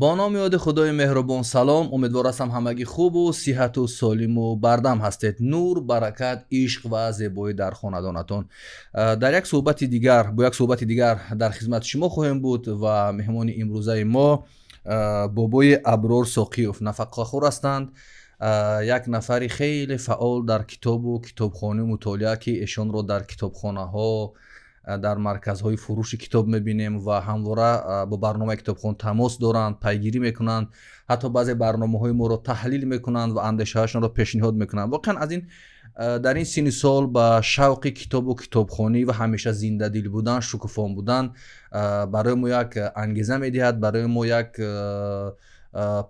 Бо номи ёди Худои меҳрубон, салом. Умедвор ҳастам, ҳамагӣ хубу сиҳату солиму бардам ҳастед. Нур, баракат, ишқ ва зебоӣ дар хонадонатон. Дар як суҳбати дигар, бо як суҳбати дигар дар хизмати шумо хоҳем буд ва меҳмони имрӯзаи мо бобои Аброр Соқиёв нафақахӯр ҳастанд, як нафари хеле фаъол дар китобу китобхонию мутолиа, ки эшонро дар китобхонаҳо, дар марказҳои фурӯши китоб мебинем ва ҳамвора бо барномаи Китобхон тамос доранд, пайгирӣ мекунанд, ҳатто баъзе барномаҳои моро таҳлил мекунанд ва андешаҳояшонро пешниҳод мекунанд. Воқеан, аз ин дар ин синни сол ба шавқи китобу китобхонӣ ва ҳамеша зиндадил будан, шукуфон будан барои мо як ангеза медиҳад, барои мо як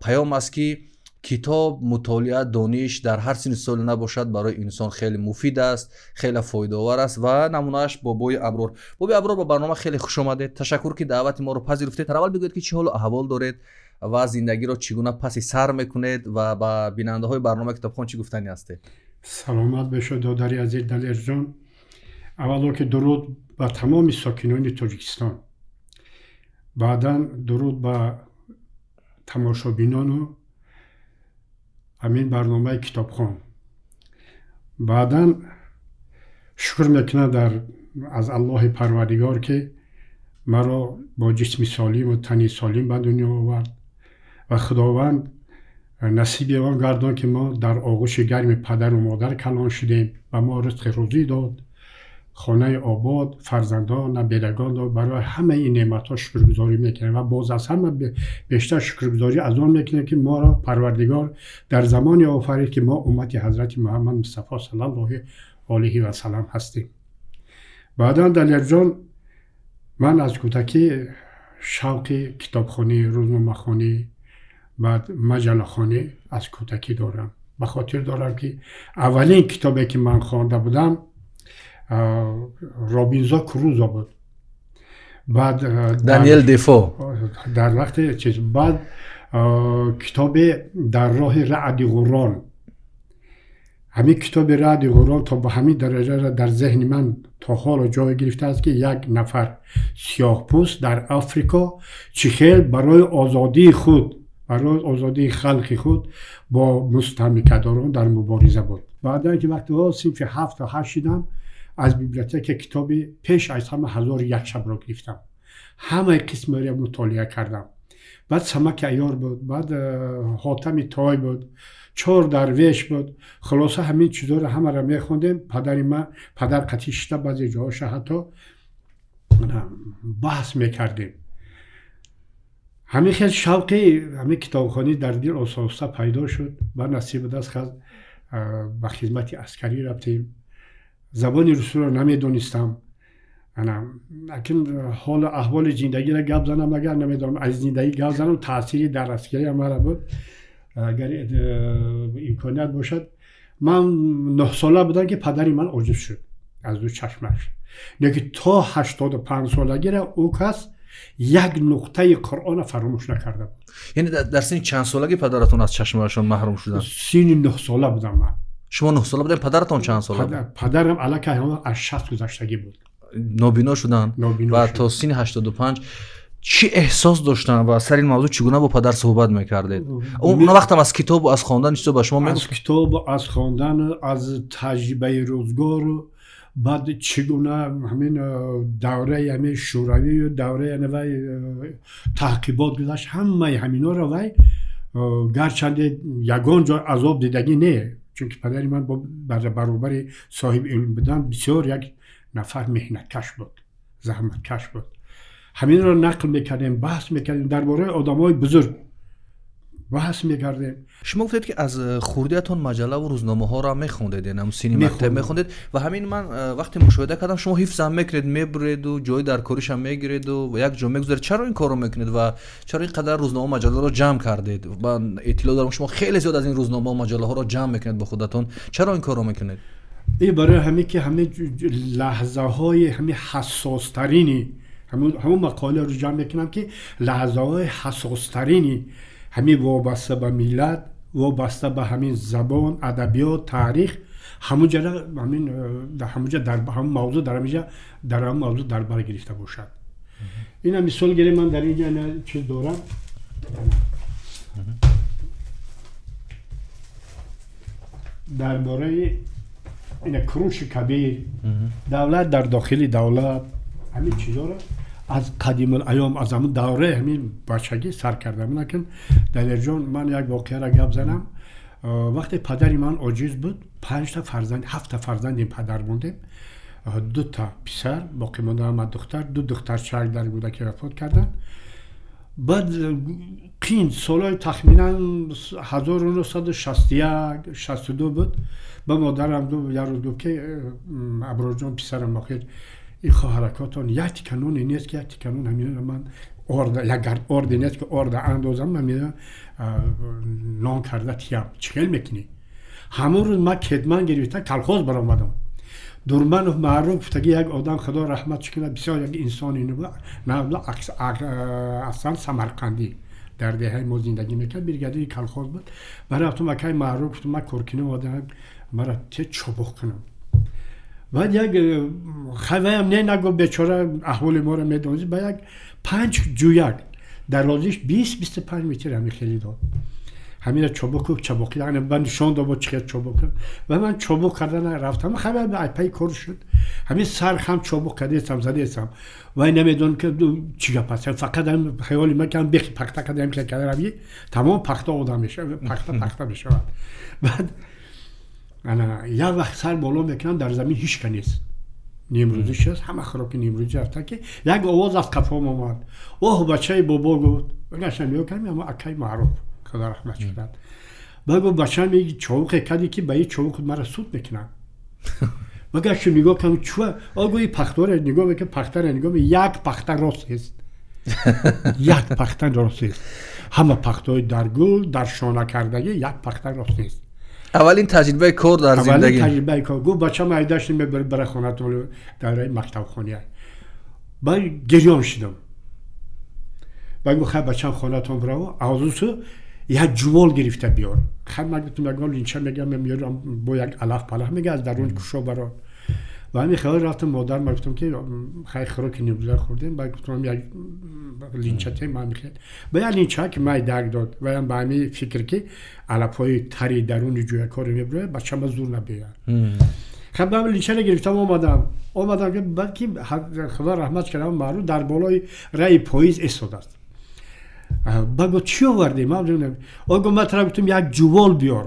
паём аст, ки китоб, мутолиа, дониш дар ҳар синни соли набошад, барои инсон хеле муфид аст, хеле фоидаовар аст ва намунааш бобои Аброр. Бобои Аброр, ба барнома хеле хуш омадед. Ташаккур, ки даъвати моро пазируфтед. Аввал бигӯед, ки чӣ ҳолу аҳвол доред ва зиндагиро чӣ гуна паси сар мекунед ва ба бинандаҳои барномаи Китобхон чӣ гуфтанӣ ҳастед? Саломат бошед, додари азиз Далерҷон. Аввало ки дуруд ба тамоми сокинони Тоҷикистон, баъдан дуруд ба тамошобинону ҳамин барномаи Китобхон. Баъдан шукр мекунам дар аз Аллоҳи Парвардигор, ки маро бо ҷисми солиму тани солим ба дунё овард ва Худованд насиби он гардон, ки мо дар оғӯши гарми падару модар калон шудем ва мо ризқи рӯзӣ дод, хонаи обод, фарзандон, наберагон дод. Барои ҳамаи ин неъматҳо шукргузорӣ мекунем ва боз аз ҳама бештар шукргузорӣ аз он мекунем, ки моро Парвардигор дар замоне офарид, ки мо уммати ҳазрати Муҳаммад Мустафо саллаллоҳу алайҳи васалам ҳастем. Баъдан, Далерҷон, ман аз кӯдакӣ шавқи китобхонӣ, рӯзномахонӣ, баъд маҷаллахонӣ аз кӯдакӣ дорам. Ба хотир дорам, ки аввалин китобе, ки ман хонда будам, Робинзон Крузо буд. Баъд Даниэл Дефо. Дар вақти чиз, баъд китоби «Дар роҳи раъди ғуррон». Ҳамин китоби «Раъди ғуррон» то ба ҳамин дараҷа дар зеҳни ман то ҳоло ҷой гирифтааст, ки як нафар сиёҳпӯст дар Африко чӣ хел барои озодии худ, барои озодии халқи худ бо мустамликадорон дар мубориза буд. Баъдан ки вақте синфи ҳафту ҳашт шидам, аз библиотека китоби пеш аз ҳама «Ҳазору як шабро» гирифтам, ҳамаи қисмаро мутолиа кардам. Баъд «Самаки айёр» буд, баъд «Ҳотами Той» буд, «Чор дарвеш» буд. Хулоса, ҳамин чизоро ҳамаро мехондем. Падари ман, падар қатӣ шита, баъзе ҷоҳоша ҳатто баҳс мекардем. Ҳамин хел шавқи ҳамин китобхонӣ дар дил оҳиста пайдо шуд. Ба насиб будааст, ба хизмати аскарӣ рафтем. Забони русиро намедонистам. Акин ҳолу аҳволи зиндагиро гап занам, агар намедонам, аз зиндагӣ гап занам, таъсири дар аскарӣ мара буд. Агар имконият бошад, ман 9-сола будам, ки падари ман оҷиз шуд аз ду чашмаш, лекин то 85-солагира ӯ кас як нуқтаи Қуръона фаромӯш накарда буд. Яъне дар синни чанд солагӣ падаратон аз чашмашон маҳрум шуданд? Синни 9-сола будам ман. Шумо 9-сола будед, падаратон чанд сола буд? Падарам аллакай аз 60 гузаштагӣ буд. Нобино шуданд ва то синни 85 чӣ эҳсос доштанд ва сари ин мавзӯъ чӣ гуна бо падар суҳбат мекардед? Он вақтам аз китобу аз хондан чизо ба шумо аз китобу аз хондан, аз таҷрибаи рӯзгору баъд чӣ гуна ҳамин давраи ҳамин шӯравию давраи вай таъқибот гузашт, ҳамаи ҳаминҳоро вай гарчанде ягон ҷой азоб дидагӣ не, чунки падари ман баробари соҳиби илм будан бисёр як нафар меҳнаткаш буд, заҳматкаш буд. Ҳаминро нақл мекардем, баҳс мекардем, дар бораи одамҳои бузург баҳс мекардем. Шумо гуфтед, ки аз хурдиятон маҷаллаву рӯзномаҳоро мехондед, яъне синни мактаб мехондед ва ҳамин ман вақте мушоҳида кардам, шумо ҳифзам мекунед, мебуреду ҷои дар коришам мегиреду як ҷо мегузоред. Чаро ин корро мекунед ва чаро ин қадар рӯзнома, маҷалларо ҷамъ кардед? Ман иттилоъ дорам, шумо хеле зиёд аз ин рӯзнома, маҷаллаҳоро ҷамъ мекунед бо худатон. Чаро ин корро мекунед? Ин барои ҳамин ки ҳамин лаҳзаҳои ҳамин ҳассостарини ҳамун мақоларо ҷамъ мекунам, ки лаҳзаҳои ҳассостарини ҳамин вобаста ба миллат, вобаста ба ҳамин забон, адабиёт, таърих, ҳамунҷа ҳамин ҳамунҷа дар ҳамун мавзӯъ, дар ҳаминҷа дар ҳамун мавзӯъ дар бар гирифта бошад. Ина мисол гирем, ман дар инҷа чиз дорам. Дар бораи ина Куруши Кабир, давлат дар дохили давлат, ҳамин чизоро аз қадимулайём, аз ҳамун давраи ҳамин бачагӣ сар кардам. Лекин Далерҷон, ман як воқеаро гап занам. Вақте падари ман оҷиз буд, панҷта фарзанд, ҳафта фарзанди падар мондем, дута писар, боқӣ монда ҳама духтар, ду духтарчак дар кӯдакӣ вафот карданд. Баъд қин солҳои тахминан 1961, 62 буд, ба модарам як рӯз гуфт, ки Аброрҷон, писарам, охир ин хоҳаракотон як тика ноне нест, ки як тика нон ҳамина ман орда, як гард орде нест, ки орда андозам, ҳамина нон карда тиям, чӣ хел мекунӣ? Ҳамон рӯз ман кетман гирифта колхоз баромадам. Дурманов Маъруф гуфтаги як одам, Худо раҳматш кунад, бисёр як инсони аслан самарқандӣ, дар деҳаи мо зиндагӣ мекард, бригадири колхоз буд. Ба рафтум, акай Маъруф, гуфтум, ман коркунӣ омадам, мара те чобуқ кунам. Баъд як хайваям не нагуфт, бечора аҳволи моро медонист, ба як панҷ ҷӯяк дарозиш 20-25 метр ҳами хеле дод. Ҳамина чобуку чобуқи ба нишон дод, чӣ хел чобук. Ва ман чобук кардан рафтам, хабар айпаи кор шуд. Ҳамин сар хам чобук кардесам, задесам, вай намедонам, ки чӣ гап аст, фақат хаёли ман ки бехи пахта кардам, хел кардарави, тамом пахта одам мешавад, пахта пахта мешавад. Баъд ана як вақт сар боло мекунам, дар замин ҳичка нест, нимрӯзӣ шуд, ҳама хӯроки нимрӯзӣ рафта, ки як овоз аз қафом омад: «Оҳ, бачаи бобо», гуфт. Гаштам, нигоҳ кардам, ама акаи Маъруф, Худо раҳмат кунад. Ба гуфт: «Бачаам, човуқе кардӣ, ки ба ин човуқ мара суд мекунанд». Ва гашту нигоҳ кардам, чуа огӯ и пахтаре нигоҳ мекунам, пахтаре нигоҳ, як пахта рост нест, як пахта рост нест. Ҳама пахтаҳои дар гул, дар шона кардагӣ, як пахта рост нест. Аввалин таҷрибаи кор дар зиндагӣ. Таҷрибаи кор. Гуфт: «Бачам, айдаш мебари, бара хонатон, дар мактабхония». Ба гирён шудам. Ба гуфт: «Хай, бачам, хонатон бираво, азусу як ҷувол гирифта биёр». Хай, ман гуфтам, ягон линча мегам, меёрам, бо як алаф палаф мега, аз дарун кушо барор. Ва ҳамин хаёл рафтам, модар ма гуфтам, ки хай, хӯроки нимрӯза хӯрдем, ба гуфтам, як линча те ман мехел. Ба як линча ки май даг дод, ваям ба ҳамин фикр, ки алафҳои тари даруни ҷӯякоре мебирояд, бачама зур набиёяд. Хай, ба линчаро гирифтам, омадам, ки баъд ки Худо раҳмат кардам, Маъруф дар болои раи поиз истодааст. Ба гуфт: «Чӣ овардем?» О, гуфт, ман тара гуфтам, як ҷувол биёр,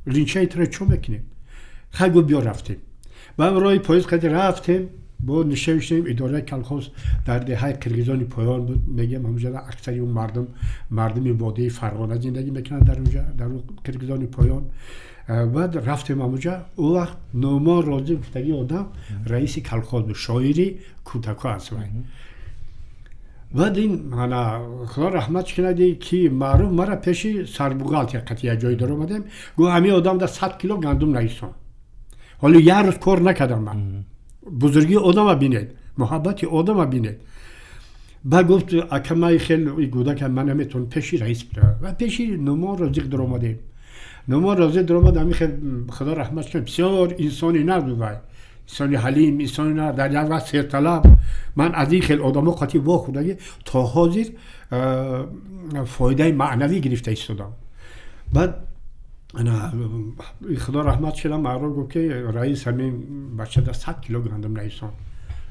линчаи тара чо мекунем? Хай, гуфт, биёр, рафтем. Ба роҳи поиз қади рафтем, бо нишастем. Идораи колхоз дар деҳаи Қирғизони Поён буд. Мегӯям, ҳамунҷа аксари он мардум мардуми водии Фарғона зиндагӣ мекунанд, дар унҷа, дар Қирғизони Поён. Баъд рафтем ҳамунҷа. Ӯ вақт Нуъмон Розӣ гуфтагии одам раиси колхоз буд, шоири кӯдако аст вай. Баъд ин ана, Худо раҳмат кунад, ки Маъруф мара пеши сарбухгалтер қати як ҷой даромадем. Гуфт: «Ҳамин одам да 100 кило гандум наисон». Ҳоло як рӯз кор накардам ман. Бузургии одама бинед, муҳаббати одама бинед. Ба гуфт: «Ака, ман хел гӯдака, ман наметавонам пеши раис бирам». Ва пеши Нумон Розиқ даромадем. Нумон Розиқ даромад, ҳамин хел, Худо раҳмат кунад, бисёр инсони нард буд вай, инсони ҳалим, инсони нар, дар як вақт серталаб. Ман аз ин хел одамо қати вохӯрдагӣ то ҳозир фоидаи маънавӣ гирифта истодам. Баъд Худо раҳмат шудам, Маъруф гуфт, ки раис, ҳамин бача да 100 кило гандум наисон.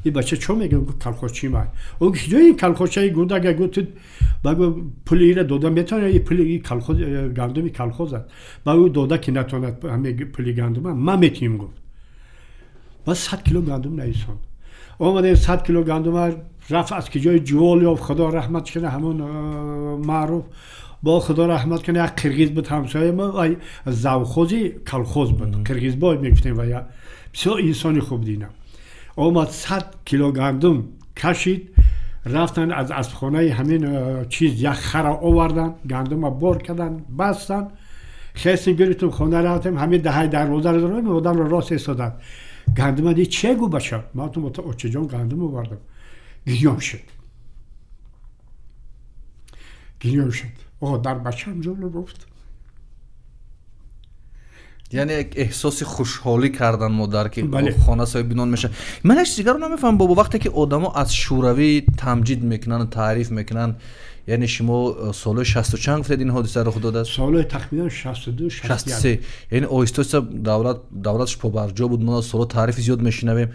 Ин бача чо мегӯяд? Гуфт: «Колхозчи май». Ӯ ҷои колхозчаи гудага гуфт, ба гуфт, пули ира дода метавонад, и пули колхоз, гандуми колхоз аст. Ба ӯ дода ки натавонад, ҳамин пули гандума ман метиҳем, гуфт. Баъд 100 кило гандум наисон. Омадем, 100 кило гандума рафт, аз ки ҷои ҷувол ёфт, Худо раҳмат кунад, ҳамон Маъруф. Бо Худо раҳмат кунад, як қирғиз буд ҳамсояи мо, вай завхози колхоз буд, Қирғизбой мегуфтем, ва бисёр инсони хуб динам. Омад, 100 кило гандум кашид, рафтанд, аз аспхонаи ҳамин чиз як хара овардан, гандума бор карданд, бастанд, хестем, гирифтем, хона рафтем. Ҳамин даҳаи дарвозаро дорем, одамро рост истоданд. Гандума ди че? Гу, бача, ман гуфтам: «Очаҷон, гандум овардам». Гирён шуд, гирён шуд. О, дар бачаам ҷоло гуфт. Яъне як эҳсоси хушҳолӣ кардан модар, ки хона соҳиби нон мешавад. Ман як чиз дигарро намефаҳмам, бобо. Вақте ки одамо аз Шӯравӣ тамҷид мекунанд, таъриф мекунанд, яъне шумо солҳои шасту чанд гуфтед ин ҳодиса рух додааст? Солҳои тахминан 62. 63, яъне оҳиста оҳиста давлаташ побарҷо буд. Мо солҳо таърифи зиёд мешунавем.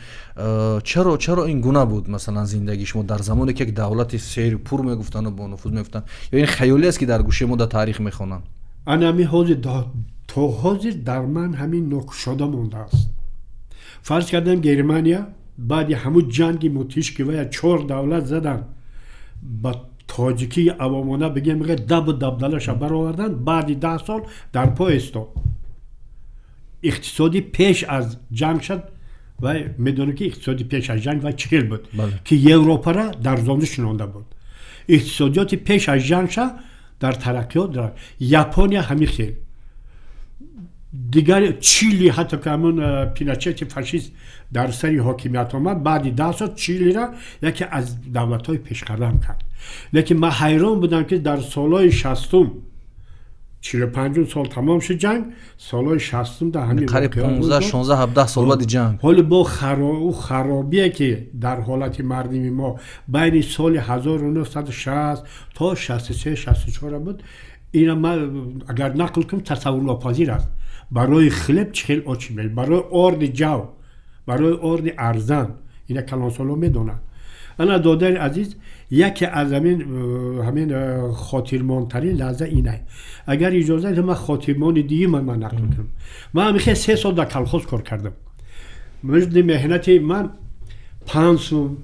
Чаро ин гуна буд, масалан, зиндагии шумо дар замоне ки як давлати серпур мегуфтанду бонуфуз мегуфтанд? Ё ин хаёлӣ аст, ки дар гӯшаи мо дар таърих мехонанд? Ана ҳамин ҳозир, то ҳозир дар ман ҳамин нокушода мондааст. Фарз кардам, Германия баъди ҳамун ҷанги мудҳиш, ки вая чор давлат заданд, ба тоҷикии авомона бигем, дабу дабдалаша бароварданд, баъди 10 сол дар по истод. Иқтисоди пеш аз ҷанг шад. Вай медонем, ки иқтисоди пеш аз ҷанг вай чӣ хел буд, ки Европара дар зону шинонда буд. Иқтисодиёти пеш аз ҷанг ша дар тараққиёт. Япония ҳамин хел, дигар Чили ҳатто, ки ҳамун Пиночети фашист дар сари ҳокимият омад, баъди 10 сол Чилира яке аз давлатҳои пешқадам кард. Лекин ман ҳайрон будам, ки дар солҳои 60-ум, 45-ум сол тамом шуд ҷанг, солҳои 60-ум дар ҳамин қариб 15, 16, 17 сол баъди ҷанг. Ҳоли бо харобие, ки дар ҳолати мардими мо байни соли 1960 то 63, 64 буд, ина ман агар нақл кунам, тасаввурнопазир аст. Барои хлеб чӣ хел очи мешуд, барои орди ҷав, барои орди арзан, ина калонсоло медонанд. Ана, додари азиз, яке аз ҳамин хотирмонтарин лаҳза инай. Агар иҷоза, ман хотирмони дуюма ман нақл кунам. Ман ҳамихел 3 сол дар колхоз кор кардам. Музди меҳнати ман 5 сум,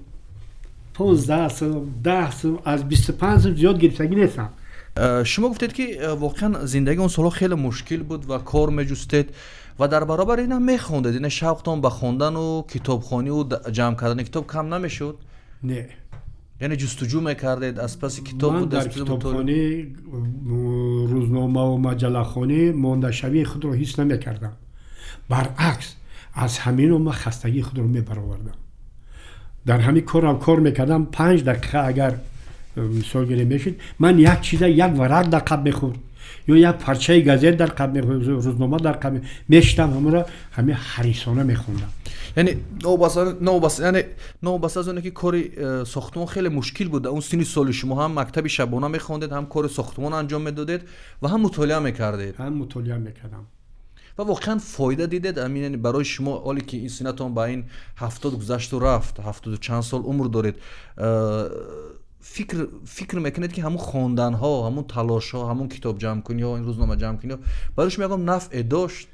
15 сум, 10 сум, аз 25 сум зиёд гирифтагӣ нестам. Шумо гуфтед, ки воқеан зиндагии он солҳо хеле мушкил буд ва кор меҷустед ва дар баробари ин ҳам мехондед. Ина шавқтон ба хондану китобхониву ҷамъ кардани китоб кам намешуд? Не. Яъне ҷустуҷӯ мекардед аз паси китоб? Ман дар китобхонӣ, рӯзномаву маҷаллахонӣ мондашавии худро ҳис намекардам. Баръакс, аз ҳамино ман хастагии худро мебаровардам. Дар ҳамин корам кор мекардам, 5 дақиқа агар, мисол гирем, мешуд, ман як чиза, як варақ дар қаб мехӯрд ё як парчаи газет дар қаб мехӯрд, рӯзнома дар қаб мешитам, ҳамонро ҳамин ҳарисона мехондам. Яъне новобаста аз оне ки кори сохтмон хеле мушкил буд, он синни соли шумо ҳам мактаби шабона мехондед, ҳам кори сохтмон анҷом медодед ва ҳам мутолиа мекардед. Ҳам мутолиа мекардам. Ва воқеан фоида дидед амин барои шумо, ҳоле ки ин синатон ба ин 70 гузашту рафт, ҳафтоду чанд сол умр доред, фикр мекунед, ки ҳамун хонданҳо, ҳамун талошҳо, ҳамун китобҷамъкуниҳо, ин рӯзнома ҷамъкуниҳо барои шумо ягон нафъе дошт,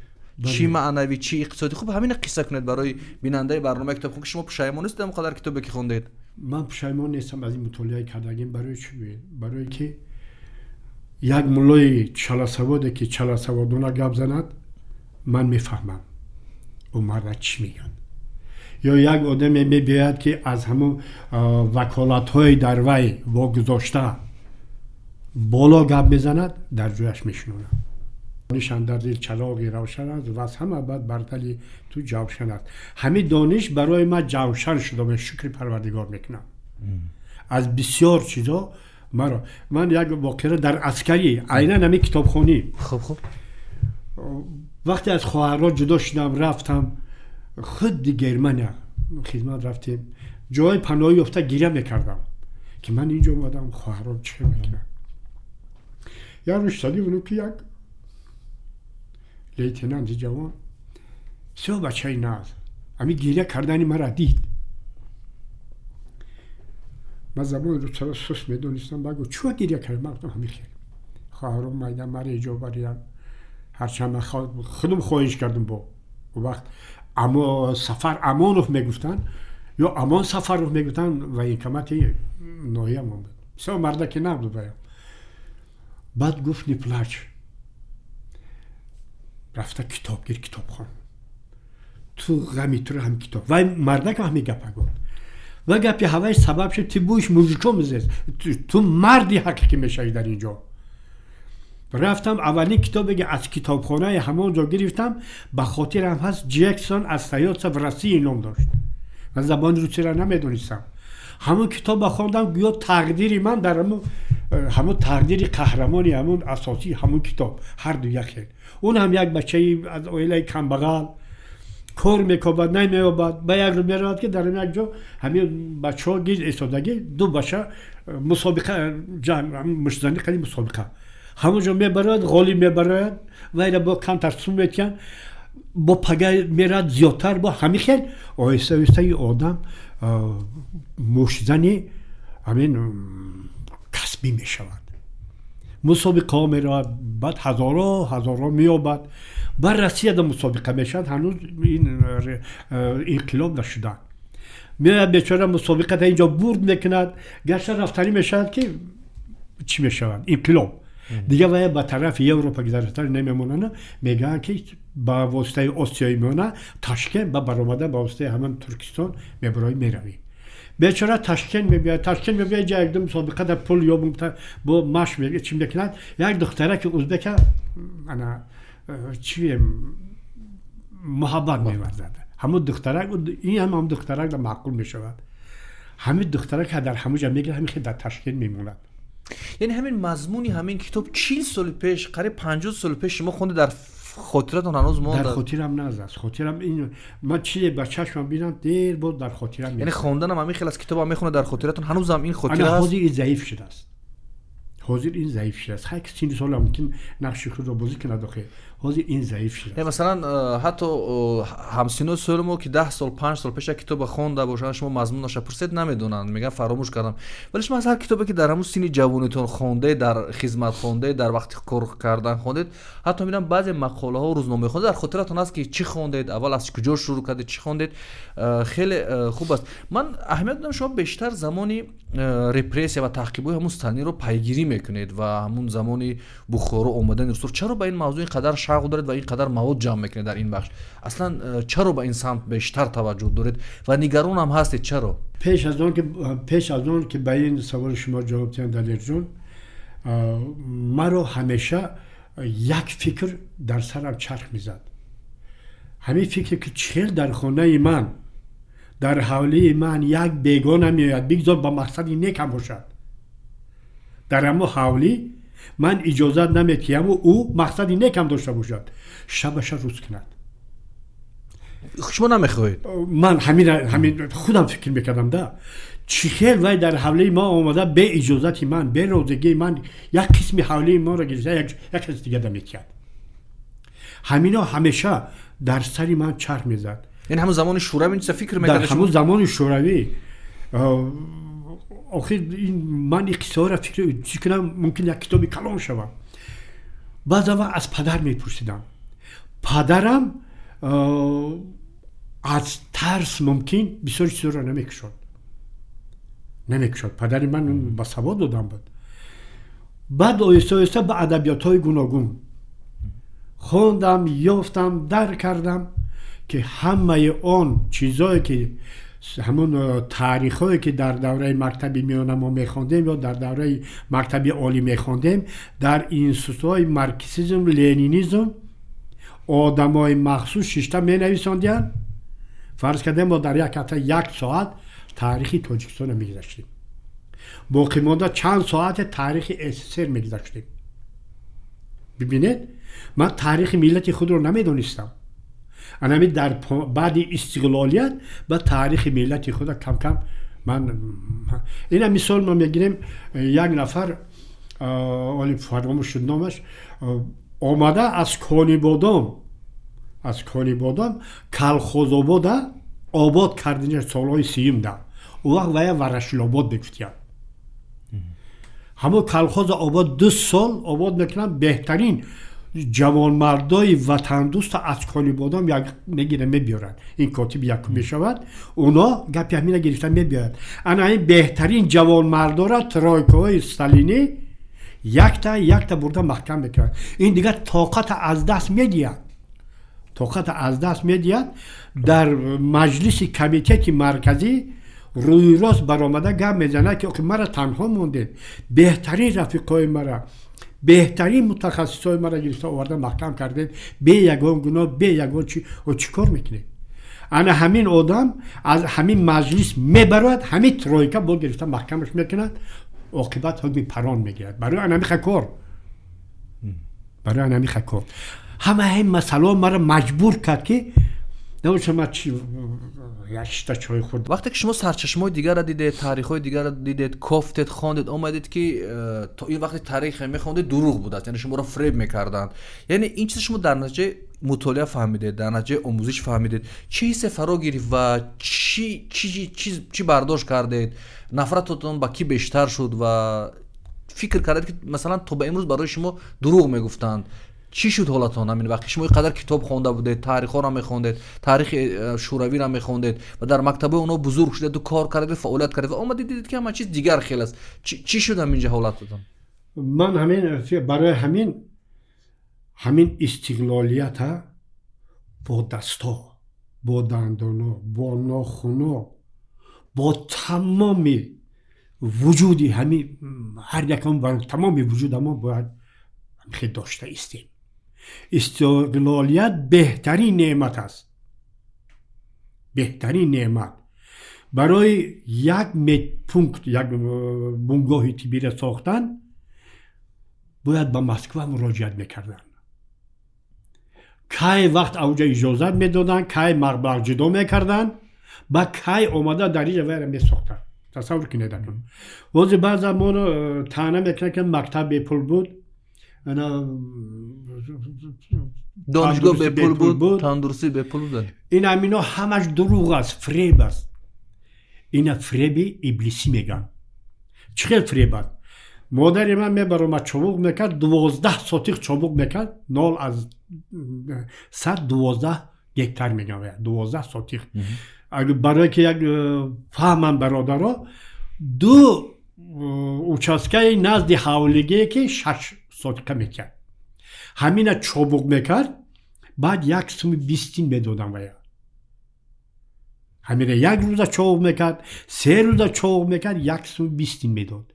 чӣ маънавӣ, чӣ иқтисодӣ? Хуб, ҳамина қисса кунед барои бинандаи барномаи Китобхон, ки шумо пушаймон нестед ҳамон қадар китобе ки хондед? Ман пушаймон нестам аз ин мутолиаи кардагим. Барои чӣ гӯед? Барое ки як муллои чаласаводе, ки чаласаводона гап занад, ман мефаҳмам, ӯ марда чӣ мегӯяд. Ё як одаме мебиёяд, ки аз ҳамун ваколатҳои дар вай вогузошта боло гап мезанад, дар ҷояш мешунонам. Дониш андар дил чароғи равшан аст ва аз ҳама бад бар дили ту ҷавшан аст. Ҳамин дониш барои ман ҷавшан шуда, ман шукри Парвардигор мекунам аз бисёр чизо маро. Ман як воқеа дар аскарӣ, айнан ҳамин китобхонӣ. хуб хуб Вақте аз хоҳарҳо ҷудо шудам, рафтам худи Германия хизмат рафтем, ҷои паноҳӣ ёфта гиря мекардам, ки ман инҷо омадам, хоҳарҳо чӣ мекунам. Як рӯз шадӣ будам, ки як лейтенанти ҷавон, бисёр бачаи нағз, ҳамин гиря кардани мара дид. Ман забони русаро сус медонистам. Ба гуфт: «Чӯ гиря кард?» Ман гуфтам: «Ҳамин хел хоҳаром майда мара иҷо баридан, ҳарчанд ман худам хоҳиш кардам.» Бо он вақт амо Сафар Амонов мегуфтанд ё Амон Сафаров мегуфтанд, военкомати ноҳиямон буд, бисёр мардаки нағз буд. Баям баъд гуфт: «Не плачь, рафта китоб гир, китоб хон, ту ғами туро ҳам китоб.» Вай мардакам ҳамин гапа гуфт ва гапи ҳавай сабаб шуд: «Ты будешь мужиком здесь, ту марди ҳақиқӣ мешавӣ дар ин ҷо.» Рафтам, аввалин китобе ки аз китобхонаи ҳамон ҷо гирифтам, ба хотирам ҳаст, «Ҷексон остаётся в России» ном дошт. Ман забони русиро намедонистам. Ҳамон китоба хондам, гӯё тақдири ман дар ҳамон Ҳамун тақдири қаҳрамони ҳамун асосии ҳамун китоб ҳарду як хел. Он ҳам як бачаи аз оилаи камбағал кор мекобад, намеёбад. Ба як рӯз меравад, ки дар як ҷо ҳамин бачаҳо гиз истодагӣ, ду бача мусобиқа, муштзанӣ қади мусобиқа. Ҳамон ҷо мебарояд, ғолиб мебарояд, вайра бо камтар сум метиҳанд, бо пага меравад зиёдтар. Бо ҳамин хел оҳиста оҳиста и одам муштзани ҳамин касбӣ мешавад, мусобиқаҳо меравад, баъд ҳазорҳо ҳазорҳо меёбад. Бар Россияда мусобиқа мешавад, ҳанӯз ин инқилоб нашуда. Меояд бечора, мусобиқата инҷо бурд мекунад. Гашта рафтанӣ мешавад, ки чӣ мешавад? Инқилоб. Дигар вая ба тарафи Европа гузаштан намемонанд. Мегӯянд, ки ба воситаи Осиёи Миёна Ташкент ба баромада, ба воситаи ҳаман Туркистон мебарои, меравӣ. Бечора Ташкент мебиёяд. Ташкент мебиёяд, ҷа якду мусобиқада пул ё бо маш чӣ мекунад, як духтараки узбека ана чӣ муҳаббат меварзад. Ҳамун духтарак, ин ҳам ҳам духтарак маъқул мешавад. Ҳамин духтарак дар ҳамун ҷа мегирад, ҳамин хел дар Ташкент мемонад. Яъне ҳамин мазмуни ҳамин китоб 40 соли пеш, қариб 50 соли пеш шумо хонда, дар хотиратон ҳанӯз монда? Дар хотирам наз аст. Хотирам ин ман чизе ба чашмам бинам, дер боз дар хотирам. Яъне хонданам ҳамин хел аст, китобам мехонад, дар хотиратон ҳанӯзам ин хотира ҳаст? Ҳозир ин заиф шудааст, ҳозир ин заиф шудааст. Ҳар синни сола мумкин нақши худро бозӣ кунад, охе ҳозир ин заиф шудааст. Масалан, ҳатто ҳамсино соли мо, ки 10 сол, 5 сол пеш як китоба хонда бошанд, шумо мазмунаша пурсед, намедонанд, мегӯянд, фаромӯш кардам. Вале шумо аз ҳар китобе, ки дар ҳамун синни ҷавонитон хондед, дар хизмат хондед, дар вақти кор кардан хондед, ҳатто мебинам, баъзе мақолаҳо, рӯзномаи хондед, дар хотиратон аст, ки чӣ хондед, аввал аз куҷо шурӯъ кардед, чӣ хондед. Хеле хуб аст. Ман аҳамият додам, шумо бештар замони репрессия ва таъқибҳои ҳамун Сталинро пайгирӣ мекунед ва ҳамун замони Бухоро омадани русор. Чаро ба ин мавзӯъ ин қадар шавқ доред ва ин қадар мавод ҷамъ мекунед дар ин бахш? Аслан чаро ба ин самт бештар таваҷҷӯҳ доред ва нигаронам ҳастед, чаро? Пеш аз он ки ба ин саволи шумо ҷавоб диҳам, Далерҷон, маро ҳамеша як фикр дар сарам чарх мезад. Ҳамин фикре, ки чел дар хонаи ман, дар ҳавлии ман як бегона меояд, бигзор ба мақсади некам бошад, дар ҳамо ҳавлӣ ман иҷозат наметиҳаму ӯ мақсади некам дошта бошад, шабаша рӯз кунад. Шумо намехоҳед? Ман ҳамин худам фикр мекардам да, чӣ хел вай дар ҳавлии мо омада, бе иҷозати ман, бе розигии ман як қисми ҳавлии моро гирифта, як каси дига наметиҳад. Ҳамино ҳамеша дар сари ман чарх мезад. Яъне ҳамун замони шӯравӣ ин чиза фикр Дар мекардед? Ҳамун замони шӯравӣ. Охир ман ин қиссаҳоро фикр чӣ кунам, мумкин як китоби калон шавам. Баъза вақт аз падар мепурсидам. Падарам аз тарс мумкин бисёр чизҳоро намекушод. Падари ман ба савод одам буд. Баъд оҳиста оҳиста ба адабиётҳои гуногун хондам, ёфтам, дарк кардам, ки ҳамаи он чизое, ки ҳамон таърихҳое, ки дар давраи мактаби миёна мо мехондем ё дар давраи мактаби олӣ мехондем, дар институтҳои марксизм ленинизм одамои махсус шишта менависондиянд. Фарз кардем, мо дар як ҳафта як соат таърихи Тоҷикистонро мегузаштем, боқимонда чанд соате таърихи СССР мегузаштем. Бибинед, ман таърихи миллати худро намедонистам. Анами дар баъди истиқлолият ба таърихи миллати худа кам-кам ман ина мисол мо мегирем. Як нафар, оли фаромӯш шуд номаш, омада аз Конибодом Калхозобода обод кардини солҳои сиюмда. Он вақт вая Ворошилобод мегуфтиянд. Ҳамон калхоза обод 2 сол обод мекунанд. Беҳтарин ҷавонмардои ватандӯста аз Конибодом мегира, мебиёранд. Ин котиби якум мешавад. Оно гапи ҳамина гирифта мебиёяд. Ана ин беҳтарин ҷавонмардора тройкаҳои сталинӣ якта якта бурда маҳкам мекунад. Ин дигар тоқата аз даст медиҳад, тоқата аз даст медиҳад. Дар маҷлиси Комитети Марказӣ рӯйрост баромада гап мезанад, ки мара танҳо мондед, беҳтарин рафиқҳои мара, беҳтарин мутахассисҳои мара гирифта оварда маҳкам кардед, бе ягон гуноҳ, бе ягон чи. Чӣ кор мекунед? Ана ҳамин одам аз ҳамин маҷлис мебарояд, ҳамин тройка бо гирифта маҳкамаш мекунад. Оқибат ҳукми парон мегирад. Барои анамиха кор, барои анамиха кор ҳама ин масъалао маро маҷбур кард, ки набошам ман як шита чой хӯрд. Вақте ки шумо сарчашмаҳои дигарро дидед, таърихҳои дигарро дидед, кофтед, хондед, омадед, ки то ин вақти таърихе мехондед, дурӯғ будааст, яъне шуморо фреб мекарданд, яъне ин чиз шумо дар натиҷаи мутолиа фаҳмидед, дар натиҷаи омӯзиш фаҳмидед, чӣ ҳиссе фаро гирифт ва чӣ бардошт кардед? Нафрататон ба кӣ бештар шуд ва фикр кардед, ки масалан то ба имрӯз барои шумо дурӯғ мегуфтанд? Чӣ шуд ҳолатон ҳамин вақт, ки шумо ин қадар китоб хонда будед, таърихҳоро мехондед, таърихи шӯравиро мехондед ва дар мактабҳои онҳо бузург шудеду кор кардед, фаъолият кардед ва омадед, дидед, ки ҳама чиз дигар хел аст? Чӣ шуд ҳаминҷа ҳолататон? Ман ҳамин барои ҳамин истиқлолията бо дасто, бо дандоно, бо нохуно, бо тамоми вуҷуди ҳамин ҳар якам, тамоми вуҷудамо бояд хел дошта истем. Истиқлолият беҳтарин неъмат аст, беҳтарин неъмат. Барои як медпункт, як бунгоҳи тиббиро сохтан бояд ба Москва муроҷиат мекарданд. Кай вақт авҷа иҷозат медоданд, кай маблағ ҷудо мекарданд, ба кай омада дар инҷа вайра месохтанд. Тасаввур кунед, акун ҳозир баъзан моро таъна мекунанд, ки мактаб бепул буд. Донишгоҳ бепул буд, тандурустӣ бепул буд. Ин ҳамино ҳамаш дурӯғ аст, фреб аст. Ина фреби иблисӣ мегӯянд. Чӣ хел фреб аст? Модари ман мебаромад, чобуқ мекард, 12 сотих чобуқ мекард, 0,112 гектар мегӯям, 12 сотих. Барое ки як фаҳмам бародаро, ду участкаи назди ҳавлигие, ки 6 сотиқа мекард, ҳамина чобуқ мекард, баъд 1 суми 20 тин медодам вая. Ҳамина як рӯза чобуқ мекард, 3 рӯза чобуқ мекард, 1 суми 20 тин медод.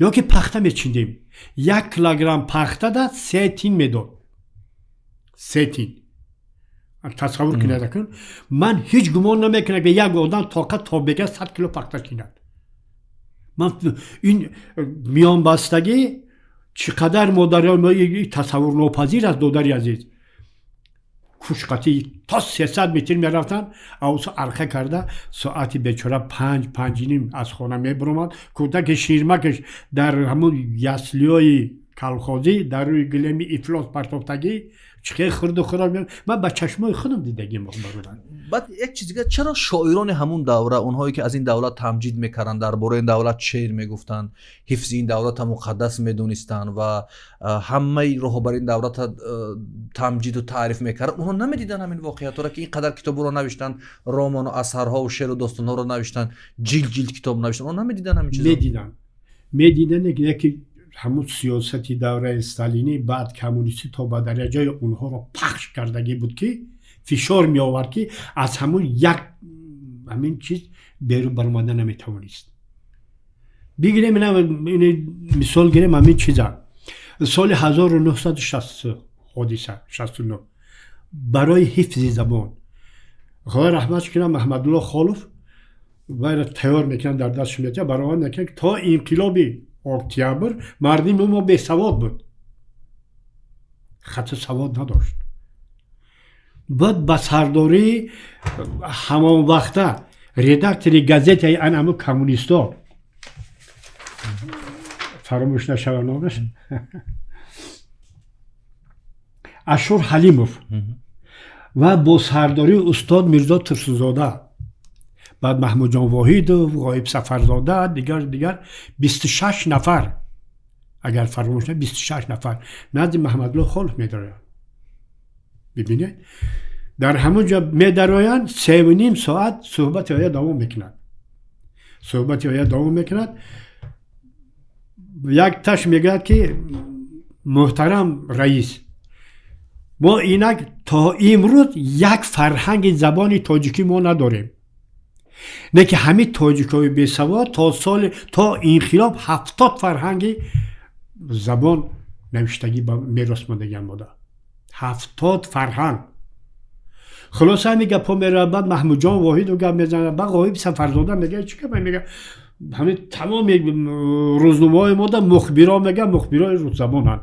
Ё ки пахта мечиндем, 1 килограмм пахта да 3 тин медод, 3 тин. Тасаввур кунед, акун ман ҳеҷ гумон намекунам, ки як одам тоқат то бега 100 кило пахта чинад. Ман ин миёнбастагӣ чӣ қадар модарон тасаввурнопазир аст. Додари азиз, кушқатӣ то 300 метр мерафтанд, авсо арқа карда, соати бечора 5, 5:30 аз хона мебуромад, кӯдаки ширмакаш дар ҳамун яслиёи калхозӣ, дар рӯи гилеми ифлос партофтагӣ, чӣ хел хӯрду хӯрок. Ман ба чашмои худам дидагим. Баъд як чиз дигар: чаро шоирони ҳамун давра, онҳое ки аз ин давлат тамҷид мекарданд, дар бораи ин давлат шеър мегуфтанд, ҳифзи ин давлата муқаддас медонистанд ва ҳамаи роҳбари ин давлата тамҷиду таъриф мекарданд, онҳо намедиданд ҳамин воқеиятҳоро, ки ин қадар китобҳоро навиштанд, роману асарҳову шеъру достонҳоро навиштанд, ҷилд ҷилд китоб навиштанд? Онҳо намедиданд ҳамин чизро? Медиданд, медиданд. Яке ҳамун сиёсати давраи сталинӣ, баъд коммунистӣ то ба дараҷаи онҳоро пахш кардагӣ буд, ки фишор меовард, ки аз ҳамун як ҳамин чиз берун баромада наметавонист. Бигирем, мисол гирем ҳамин чиза: соли 1960 ҳодиса, 69, барои ҳифзи забон, худо раҳматш кунад, Маҳмадулло Холов вайра тайёр мекунад, дар дастш метиҳад, баровард мекунад. То инқилоби октябр мардими мо бесавод буд, хату савод надошт. Баъд ба сардории ҳамон вақта редактори газетаи анаму коммунисто, фаромӯш нашава номаш, Ашур Ҳалимов, ва бо сардории устод Мирзо Турсунзода, баъд Маҳмудҷон Воҳидов, Ғоиб Сафарзода, дигар дигар, 26 нафар, агар фаромӯш на, 26 нафар назди Маҳмадулло Холов медароянд. Бибинед, дар ҳамон ҷо медароянд, 3.5 соат суҳбати оя давом мекунад, суҳбати оя давом мекунад. Як таш мегӯяд, ки муҳтарам раис, мо инак то имрӯз як фарҳанги забони тоҷикӣ мо надорем, не ки ҳамин тоҷикҳои бесавод то соли, то инқилоб 70 фарҳанги забон навиштагӣ ба мерос мондагиам буда, 70 фарҳанг. Хулоса, ҳамин гапҳо меравад. Баъд Маҳмудҷон Воҳидов гап мезанад, баъд Ғоиб Сафарзода мегӯяд: чӣ гап мега? Ҳамин тамоми рӯзномаҳои мода мухбиро мегӯянд, мухбирои русзабонанд.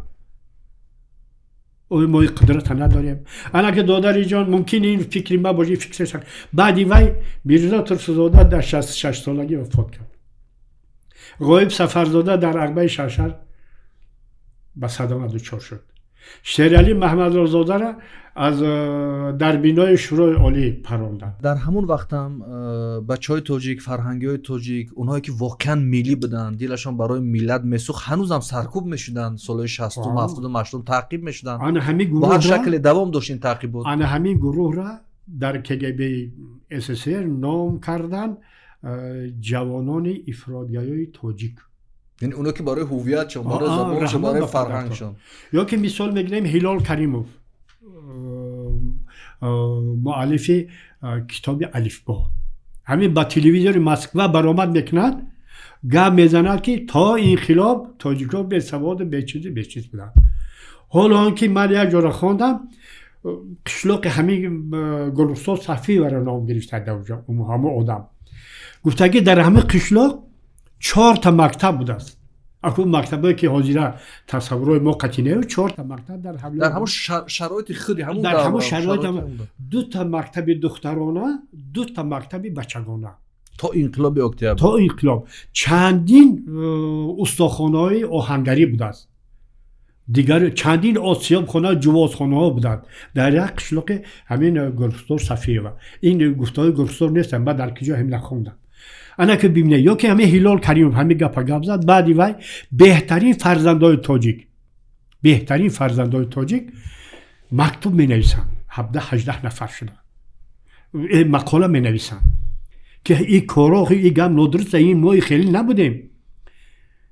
Ой, мо ин қудрата надорем. Ана ки, додариҷон, мумкин ин фикри ма боши, фикри баъди вай Мирзо Турсунзода дар 66 солагӣ вафот кард. Ғоиб Сафарзода дар Арбаи Шаршар ба садама дучор шуд. Шералӣ Маҳмадрозодаро аз дар бинои Шӯрои Олӣ паронданд. Дар ҳамон вақтам бачаҳои тоҷик, фарҳангиҳои тоҷик, онҳое ки воқеан миллӣ буданд, дилашон барои миллат месӯхт, ҳанӯзам саркӯб мешуданд. Солҳои 60-ум, 70-уму 80-ум таъқиб мешуданд. Ана ҳамин Бо ҳар гурӯҳра шакле давом дошт ин таъқибот. Ана ҳамин гурӯҳра дар КГБ СССР ном карданд ҷавонони ифротгарои тоҷик. Яъне оно ки барои ҳуввиятшон, барои забоншон, раҳмат барои ба падартон. фарҳангшон. Ё ки мисол мегирем Ҳилол Каримов, муаллифи китоби Алифбо. Ҳамин ба телевизори Москва баромад мекунад, гап мезанад, ки то инқилоб тоҷикҳо бесаводу бечизу бечиз буданд. Ҳоло он ки ман як ҷора хондам, қишлоқи ҳамин Гулрухсор Сафиеваро ном гирифта, ҳамон одам гуфтагӣ, дар ҳамин қишлоқ чорта мактаб будааст. Аку мактабое ки ҳозира тасаввурои мо қатинею, чорта мактаб дар ҳавли Дар ҳамон шароити худи ҳамон дар давра, ҳамон шароит шароити ҳамон. ҳамон. Дута мактаби духтарона, дута мактаби бачагона. То инқилоби октябр. То инқилоб чандин устохонаҳои оҳангарӣ будааст, дигар чандин осиёбхона, ҷувозхонаҳо буданд дар як қишлоқи ҳамин Гулрухсор Сафиева. Ин гуфтаҳои Гулрухсор нестанд, баъд дар киҷо ҳамина хондам. Ана ки бибинед, ё ки ҳамин Ҳилол Каримов ҳамин гапа гап зад. Баъди вай беҳтарин фарзандои тоҷик, беҳтарин фарзандои тоҷик мактуб менависанд, 17-18 нафар шуда мақола менависанд, ки ин коро, ин гап нодуруст, ин мо хеле набудем.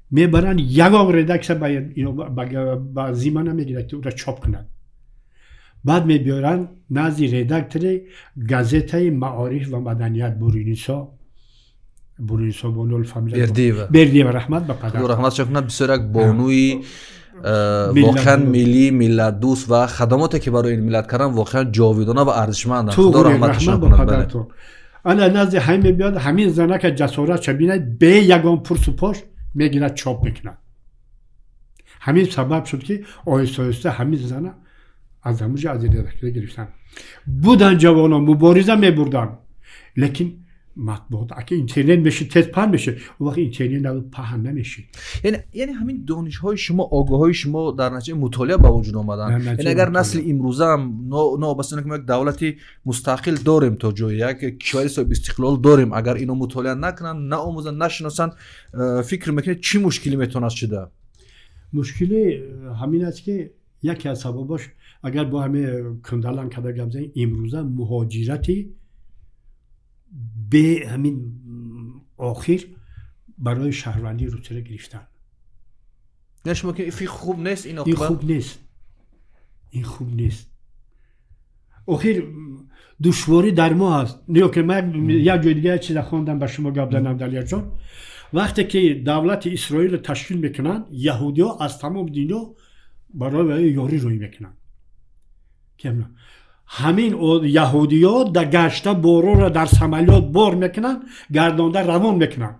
Мебаранд, ягон редаксия ба зимма намегирад, ки ӯра чоп кунад. Баъд мебиёранд назди редактори газетаи Маориф ва маданият Буринисо, Буринисо Бону фамилия. Бердиева. Бердиева, раҳмат ба падар. Худо раҳматшон кунад, бисёр як бонуи воқеан миллӣ, миллатдӯст ва хадамоте ки барои ин миллат кардан, воқеан ҷовидона ва арзишманданд. Худо раҳматашон раҳмат ба кунад, бале. падартон. Ана назди ҳамин мебиёд, ҳамин занака ҷасоратша бинад, бе ягон пурсу пош мегирад, чоп мекунад. Ҳамин сабаб шуд, ки оҳиста оҳиста ҳамин зана аз ҳамуҷа, аз редакторӣ гирифтан. Буданд ҷавонон, мубориза мебурданд, лекин матбуот, аки интернет мешид, тез паҳн мешид. Он вақт интернет набуд, паҳн намешид. Яъне ҳамин донишҳои шумо, огоҳҳои шумо дар натиҷаи мутолиа ба вуҷуд омаданд. Дар натиҷаи Яъне агар мутолиа. насли имрӯзаам, новобаста ки мо як давлати мустақил дорем, то ҷое як кишвари соҳиби истиқлол дорем, агар ино мутолиа накунанд, наомӯзанд, нашиносанд, фикр мекунед, чӣ мушкилӣ метавонад шуда? Мушкилӣ ҳамин аст, ки яке аз сабабош, агар бо ҳамин кундалан карда гап занем, имрӯза муҳоҷирати бе ҳамин охир барои шаҳрвандии Русияро гирифтан. Не, шумо ки фикр хуб нест ин Ин оқибат? хуб нест, ин хуб нест. Охир душворӣ дар мо ҳаст. Ё ки ман як ҷои дига як чиза хондам, ба шумо гап занам, Далерҷон. Вақте ки давлати Исроилро ташкил мекунанд, яҳудиҳо аз тамоми дунё барои ёрӣ рӯй мекунанд. Ҳамин яҳудиҳо да гашта борора дар самолёт бор мекунанд, гардонда равон мекунанд.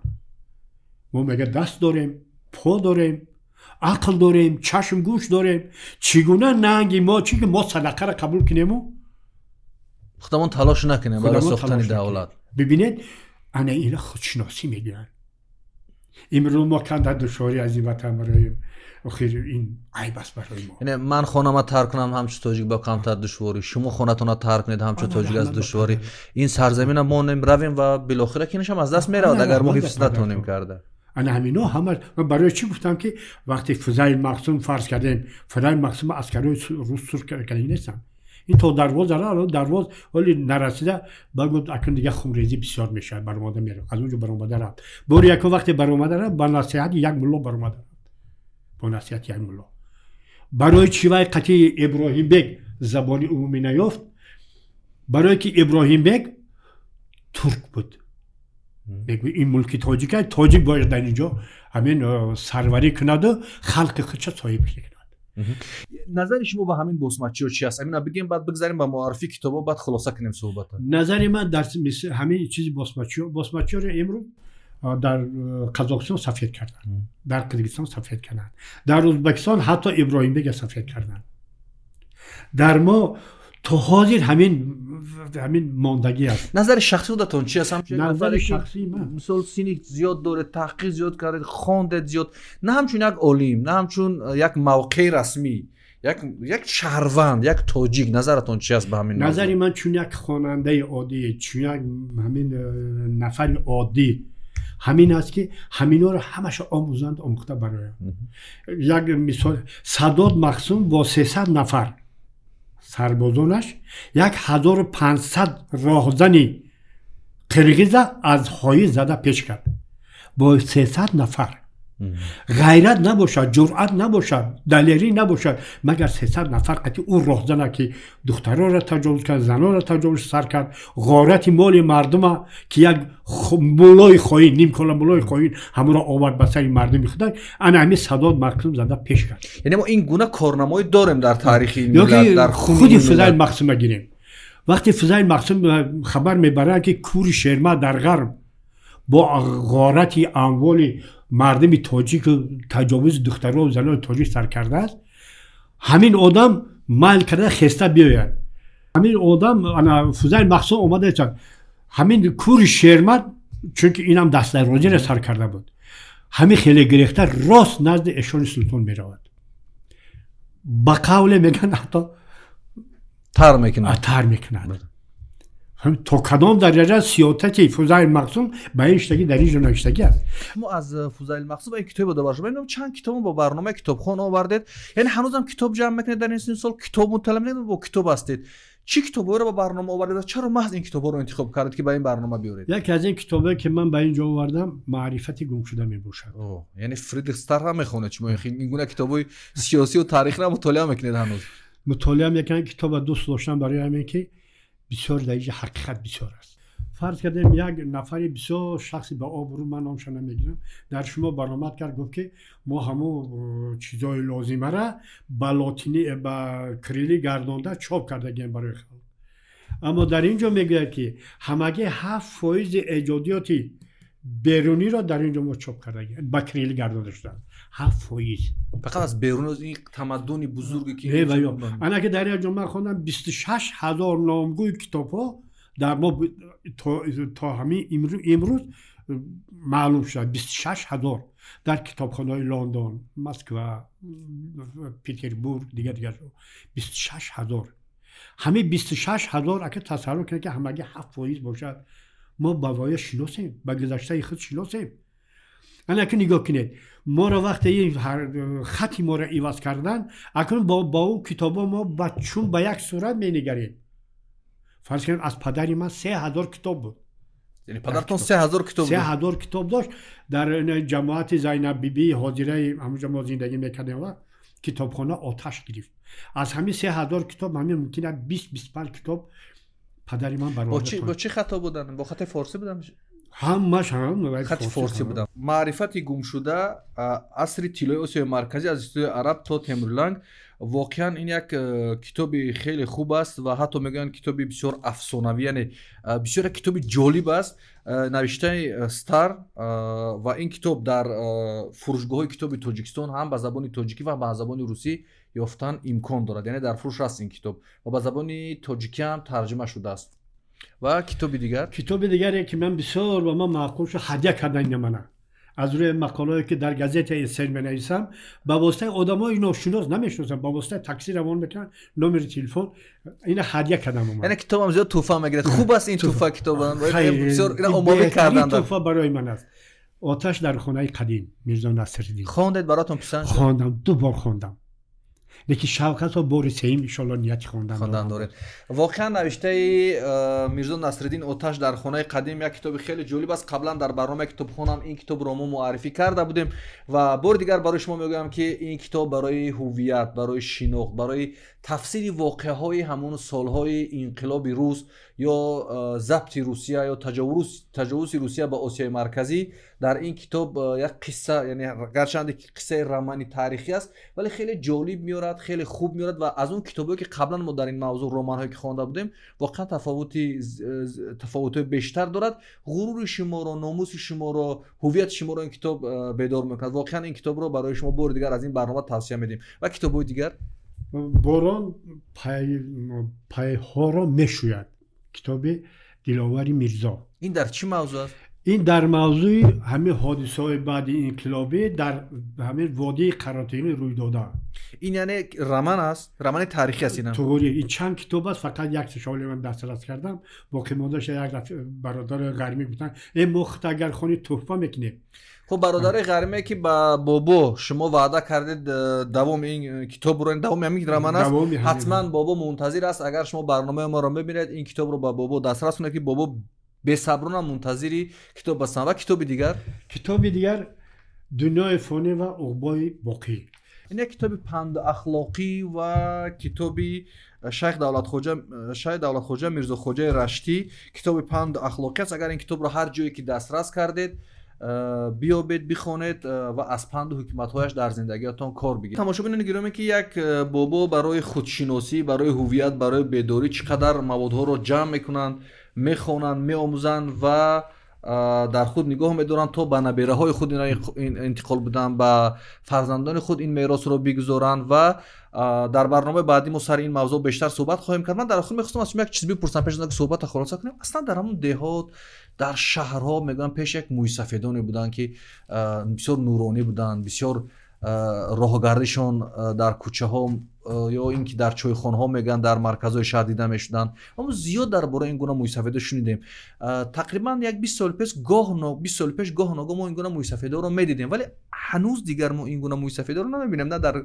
Мо мега даст дорем, по дорем, ақл дорем, чашм, гӯш дорем, чӣ гуна нанги мо, чӣ ки мо садақаро қабул кунему худамон талош накунем барои худамон сохтани талош накунем. давлат? Бибинед, ана ина худшиносӣ мегӯянд. Имрӯз мо канда душворӣ аз ин ватан бароем. Охир ин айб аст барои мо. Яъне ман хонама тарк кунам ҳамчун тоҷик ба камтар душворӣ, шумо хонатонро тарк кунед ҳамчун Ана тоҷик аз раҳмат ба душворӣ. падар. Ин сарзамина монем, равем ва билохира кинашам аз даст меравад, Ана агар мо раҳмат ба ҳифз натонем падартон. карда. Ана ҳамино ҳама. Ман барои чӣ гуфтам, ки вақте Фузайл Мақсум, фарз кардем, Фузайл Мақсум аскарои рус сур кардаги нестанд. Ин то дарвоз ара дарвоз ҳоли нарасида ба гуфт: «Акун дига хунрезӣ бисёр мешавад, баромада мерав». Аз он ҷо баромада рафт. Бори якум вақте баромада рафт, ба насиҳати як мулло баромада рафт, бо насиҳати як мулло. Барои чӣ вай қатъи Иброҳимбек забони умумӣ наёфт? Барое ки Иброҳимбек турк буд. Мегӯ, ин мулки тоҷик, тоҷик бояд дар инҷо ҳамин сарварӣ кунаду халқи худша соҳиб кунад. Назари шумо ба ҳамин босмачиҳо чи аст? Ҳамина бигем, баъд бигзарем ба муаррифии китобҳо, баъд хулоса кунем суҳбата. Назари ман дар ҳамин чизи босмачиҳо, босмачиҳоро имрӯз Дар Қазоқистон сафед карданд, дар Қирғизистон сафед карданд, дар Ӯзбекистон ҳатто Иброҳимбега сафед карданд. Дар мо то ҳозир ҳамин мондагӣ аст. Назари шахсии худатон чи аст? Назари шахсии ман? Мисол, синни зиёд доред, таҳқиқ зиёд кардед, хондед зиёд, на ҳамчун як олим, на ҳамчун як мавқеи расмӣ, як шаҳрванд, як тоҷик, назаратон чи аст ба ҳамин? Назари ман чун як хонандаи оддӣ, чун як ҳамин нафари оддӣ ҳамин аст, ки ҳаминҳоро ҳамаша омӯзанд, омӯхта бароянд. Як мисол: Садод Мақсум бо 300 нафар сарбозонаш 1500 роҳзани қирғиза аз ҳои зада пеш кард бо 300 нафар. Ғайрат набошад, ҷуръат набошад, далерӣ набошад, магар 300 нафар қати ӯ роҳзана, ки духтароро таҷовуз кард, занонро таҷовуз сар кард, ғорати моли мардума, ки як муллои хоин, нимкола муллои хоин ҳамонро овард ба сари мардуми худа, ана ҳамин Садод Мақсум зада пеш кард. Яъне мо ин гуна корнамоӣ дорем дар таърихи миллат, дар худи Фузайл Мақсума гирем. Вақте Фузайл Мақсум хабар мебарад, ки кури Шерма дар ғарб бо ғорати амволи мардуми тоҷику таҷовузи духтаро занони тоҷик сар кардааст, ҳамин одам майл карда хеста биёяд. Ҳамин одам, ана Фузайл Мақсум омада, ҳамин кури Шермат, чунки инам дастдарозиро сар карда буд, ҳамин хеле гирехта рост назди эшони султон меравад. Ба қавле мегӯянд, ҳатто тар мекунад. Тар мекунад. То кадом дараҷа сиёсати Фузайл Мақсум ба ин иштагӣ дар ин ҷо навиштагӣ аст. Шумо аз Фузайл Мақсум ин китобе довар шуд. Мебинам, чанд китобо бо барномаи китобхон овардед. Яъне ҳанӯзам китоб ҷамъ мекунед, дар ин синни сол китоб мутолиа мекунед, бо китоб ҳастед. Чӣ китобҳоеро ба барнома овардед ва чаро маҳз ин китобҳоро интихоб кардед, ки ба ин барнома биёред? Яке аз ин китобое, ки ман ба ин ҷо овардам, «Маърифати гумшуда» мебошад. Яъне Фридрих Стар ҳам мехонед шумо? Ин гуна китобҳои сиёсию таърихиро мутолиа мекунед ҳанӯз? Мутолиа мекунам. Китоба дӯст доштам барои ҳамин, ки бисёр дар инҷа ҳақиқат бисёр аст. Фарз кардем, як нафари бисёр шахси ба обрӯ, ман номша намегирам, дар шумо баромад кард, гуфт, ки мо ҳамун чизои лозимара ба лотини, ба кирилӣ гардонда чоп кардагием барои халқ. Аммо дар ин ҷо мегӯяд, ки ҳамагӣ 7% эҷодиёти Беруниро дар ин ҷо мо чоп кардагием, ба кирилӣ гардонда шудааст, 7%. Фақат аз берун аз ин тамаддуни бузурге ки Ана ки дар як ҷо ман хондам, 26 000 номгӯи китобҳо дар мо то ҳамин имрӯз маълум шудад, 26 000 дар китобхонаҳои Лондон, Москва, Петербург, дигар дигар, 26 000. Ҳамин 26 000, ака, тасаввур кунед, ки ҳамагӣ 7% бошад. Мо ба воя шиносем, ба гузаштаи худ шиносем. Ана ки нигоҳ кунед, моро вақте ин хати моро иваз кардан, акнун бо ӯ китобҳо мо чун ба як сурат менигарем. Фарз кунем, аз падари ман 3000 китоб буд. Яъне падаратон 3000 китоб? 3000 китоб дошт. Дар ҷамоати Зайнаб Бибии ҳозираи ҳамонҷо мо зиндагӣ мекардем ва китобхона оташ гирифт. Аз ҳамин 3000 китоб ҳамин мумкин 20-25 китоб падари ман баровард. Бо чӣ хато буданд? Бо хати форсӣ буданд? Ҳамаш ҳам. Хати форсӣ буданд. «Маърифати гумшуда: асри тиллои Осиёи Марказӣ аз истилои араб то Темурланг». Воқеан, ин як китоби хеле хуб аст ва ҳатто мегӯянд, китоби бисёр афсонавӣ, яъне бисёр як китоби ҷолиб аст, навиштаи Стар. Ва ин китоб дар фурӯшгоҳҳои китоби Тоҷикистон ҳам ба забони тоҷикӣ ва ба забони русӣ ёфтан имкон дорад, яъне дар фурӯш аст ин китоб ва ба забони тоҷикӣ ҳам тарҷима шудааст. Ва китоби дигар? Китоби дигаре, ки ман бисёр ба ман маъқул шуд, ҳадя кардан ина мана аз рӯи мақолое, ки дар газетаи СССР менависам, ба воситаи одамои ношинос, намешиносам, ба воситаи такси равон мекунанд, номери телефон, ина ҳадя кардам. Яъне китобам зиёд тӯҳфа мегирад. Хуб аст ин тӯҳфа, китоб бисёр ина омода карданд. Тӯҳфа барои ман аст «Оташ дар хонаи қадим», Мирзо Насриддин. Хондед, баротон писанд шуд? Хондам, ду бор хондам, лекин шавқато бори сеюм иншолло нияти хондан. Хондан доред. Воқеан, навиштаи Мирзо Насриддин «Оташ дар хонаи қадим» як китоби хеле ҷолиб аст. Қаблан дар барномаи китобхонам ин китобро мо муаррифӣ карда будем ва бори дигар барои шумо мегӯям, ки ин китоб барои ҳуввият, барои шинохт, барои тафсири воқеаҳои ҳамон солҳои инқилоби рус. Ё забти Русия ё таҷовузи Русия ба Осиёи Марказӣ. Дар ин китоб як қисса, яъне гарчанде ки қиссаи романи таърихӣ аст, вале хеле ҷолиб меорад, хеле хуб меорад ва аз он китобҳое, ки қаблан мо дар ин мавзӯъ романҳое, ки хонда будем, воқеан тафовутҳои бештар дорад. Ғурури шуморо, номуси шуморо, ҳуввияти шуморо ин китоб бедор мекунад. Воқеан ин китобро барои шумо бори дигар аз ин барнома тавсия медиҳем. Ва китобҳои дигар? «Борон пайҳоро мешӯяд», китоби Диловари Мирзо. Ин дар чӣ мавзӯъ аст? Ин дар мавзӯи ҳамин ҳодисаҳои баъди инқилобӣ дар ҳамин водии Қаротегин рӯй дода. Ин яъне роман аст, романи таърихӣ аст ина? Туғри, ин чанд китоб аст, фақат як шоли ман дастрас кардам, боқимондаша як бародари ғармӣ гуфтанд: «Э, мо худ агар хони, тӯҳфа мекунем». Хуб, бародари ғармие, ки ба бобо шумо ваъда кардед давоми ин китобро, давоми ҳамин роман аст, ҳатман бобо мунтазир аст. Агар шумо барномаи моро мебинед, ин китобро ба бобо дастрас кунед, ки бобо бесаброна мунтазири китоб ҳастанд. Ва китоби дигар? Китоби дигар «Дунёи фонӣ ва уқбои боқӣ». Ин як китоби панду ахлоқӣ ва китоби шайх Давлатхоҷа, шайх Давлатхоҷа Мирзохоҷаи Раштӣ, китоби панду ахлоқӣ аст. Агар ин китобро ҳар ҷое ки дастрас кардед, биёбед, бихонед ва аз панду ҳикматҳояш дар зиндагиатон кор бигиред. Тамошобинони гиромӣ, ки як бобо барои худшиносӣ, барои ҳуввият, барои бедорӣ чӣ қадар маводҳоро ҷамъ мекунанд, мехонанд, меомӯзанд ва дар худ нигоҳ медоранд, то ба набераҳои худ интиқол бидиҳанд, ба фарзандони худ ин меросро бигузоранд. Ва дар барномаи баъдӣ мо сари ин мавзӯъ бештар суҳбат хоҳем кард. Ман дар охир мехостам аз шумо як чиз бипурсам, пеш аз он ки суҳбатро хулоса кунем. Аслан дар ҳамон деҳот, дар шаҳрҳо, мегӯям, пеш як мӯйсафедоне буданд, ки бисёр нуронӣ буданд, бисёр роҳгардишон дар кӯчаҳо ё ин ки дар чойхонаҳо, мегӯянд, дар марказҳои шаҳр дида мешуданд. Мо зиёд дар бораи ин гуна мӯйсафедо шунидем. Тақрибан як 20 соли пеш гоҳ, 20 соли пеш гоҳ ногоҳ мо ин гуна мӯйсафедоро медидем, вале ҳанӯз дигар мо ин гуна мӯйсафедоро намебинем, на дар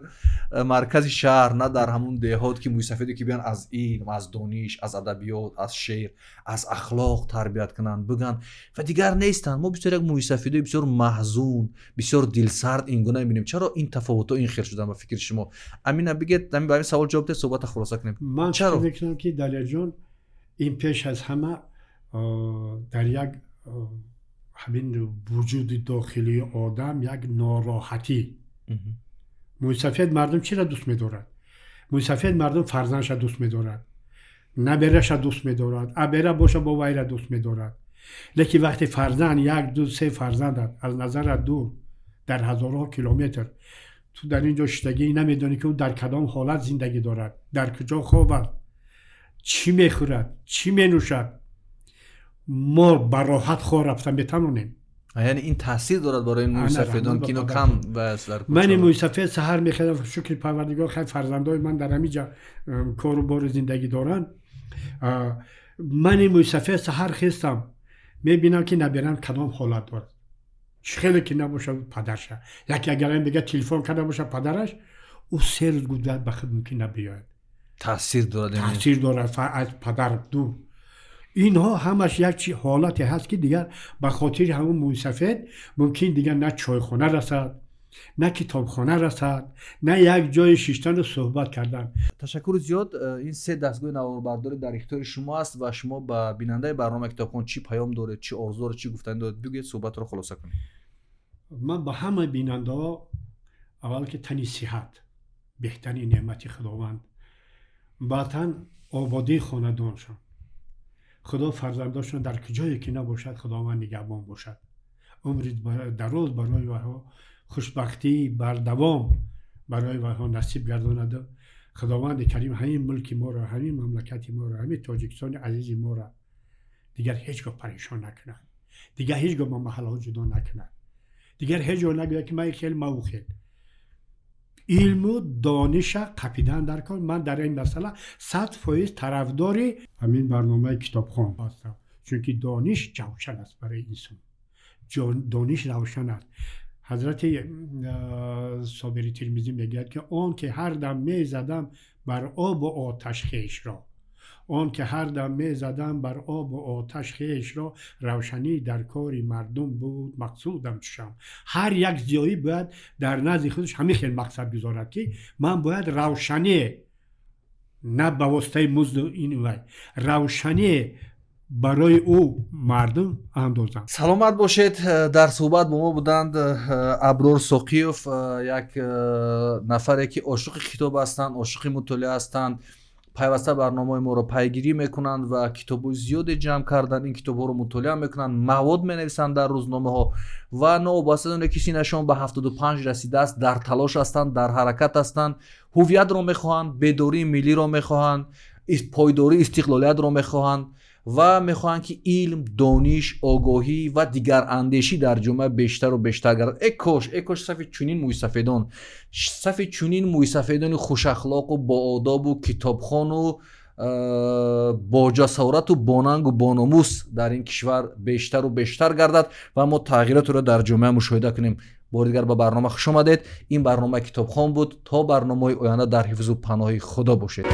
маркази шаҳр, на дар ҳамун деҳот, ки мӯйсафеде ки биён аз илм, аз дониш, аз адабиёт, аз шеър, аз ахлоқ тарбият кунанд, бигӯянд, ва дигар нестанд. Мо бисёр як мӯйсафедои бисёр маҳзун, бисёр дилсард ин гуна мебинем. Чаро ин тафовутҳо ин хел шуданд, ба фикри шумо? Амина бигед, ба ҳамин савол ҷавоб диҳед, суҳбатро хулоса кунем. Ман фикр мекунам, ки Далерҷон, ин пеш аз ҳама дар як ҳамин вуҷуди дохилии одам як нороҳатӣ. Мӯйсафед мардум чиро дӯст медорад? Мӯйсафед мардум фарзандша дӯст медорад, набераша дӯст медорад, абера боша, бо вайра дӯст медорад. Лекин вақте фарзанд, як, ду, се фарзандат аз назарат дур, дар ҳазорҳо километр, ту дар ин ҷо шиштагӣ, намедонӣ, ки ӯ дар кадом ҳолат зиндагӣ дорад, дар куҷо хобад, чӣ мехӯрад, чӣ менӯшад. Мо ба роҳат хоб рафта метавонем. Яъне ин таъсир дорад барои мӯйсафедон, ки ино кам. Мани мӯйсафед саҳар мехезам, шукри Парвардигор, хай, фарзандои ман дар ҳамин ҷа кору бору зиндагӣ доранд. Мани мӯйсафед саҳар хестам, мебинам, ки наберам кадом ҳолат дорад. Чӣ хеле ки набошад, падарша яке агар бега телефон карда бошад падараш, ӯ 3 рӯз гузард, ба худ мумкин набиёяд. Таъсир дорад. Таъсир дорад аз падар дур. Инҳо ҳамаш як чи ҳолате ҳаст, ки дигар ба хотири ҳамон мӯйсафед мумкин дигар на чойхона расад, на китобхона расад, на як ҷои шиштану суҳбат кардан. Ташаккури зиёд. Ин се дастгоҳи наворбардорӣ дар ихтиёри шумо аст ва шумо ба бинандаи барномаи «Китобхон» чӣ паём доред, чӣ орзу доред, чӣ гуфтанӣ доред, бигӯед, суҳбатро хулоса кунед. Ман ба ҳама бинандаҳо аввал ки тани сиҳат, беҳтарин неъмати Худованд, баъдан ободии хонадоншон, Худо фарзандошон дар куҷое ки набошад, Худованд нигаҳбон бошад, умри дароз барои вайҳо, хушбахтии бардавом барои вайҳо насиб гардонаду Худованди Карим ҳамин мулки моро, ҳамин мамлакати моро, ҳамин Тоҷикистони азизи моро дигар ҳеҷ гоҳ парешон накунад, дигар ҳеҷ гоҳ ба маҳаллаҳо ҷудо накунад, дигар ҳеҷ гоҳ нагӯяд, ки ман хел, ман ӯ хел. Илму дониша қапидан дар кор. Ман дар ин масъала 100% тарафдори ҳамин барномаи «Китобхон» ҳастам, чунки дониш ҷавшан аст барои инсон, дониш равшан аст. Ҳазрати Собири Термизӣ мегӯяд, ки он ки ҳар дам мезадам бар обу оташ хешро, он ки ҳар дам мезадам бар обу оташ хешро, равшанӣ дар кори мардум буд мақсудам чушам. Ҳар як зиёӣ бояд дар назди худаш ҳамин хел мақсад гузорад, ки ман бояд равшанӣ. На ба воситаи музду ин вай равшанӣ барои ӯ мардум андозанд. Саломат бошед. Дар суҳбат бо мо буданд Аброр Соқиёв, як нафаре, ки ошиқи китоб ҳастанд, ошиқи мутолиа ҳастанд, пайваста барномаҳои моро пайгирӣ мекунанд ва китобҳои зиёде ҷамъ карданд, ин китобҳоро мутолиа мекунанд, мавод менависанд дар рӯзномаҳо ва новобаста аз оне ки синнашон ба 75 расидааст, дар талош ҳастанд, дар ҳаракат ҳастанд, ҳуввиятро мехоҳанд, бедории миллиро мехоҳанд, пойдории истиқлолиятро мехоҳанд ва мехоҳанд, ки илм, дониш, огоҳӣ ва дигарандешӣ дар ҷомеа бештару бештар гардад. Э кош, э кош сафи чунин мӯйсафедон, сафи чунин мӯйсафедони хушахлоқу боодобу китобхону боҷасорату бонангу бономус дар ин кишвар бештару бештар гардад ва мо тағйиротеро дар ҷомеа мушоҳида кунем. Бори дигар ба барнома хуш омадед. Ин барномаи «Китобхон» буд. То барномаҳои оянда дар ҳифзу паноҳи Худо бошед.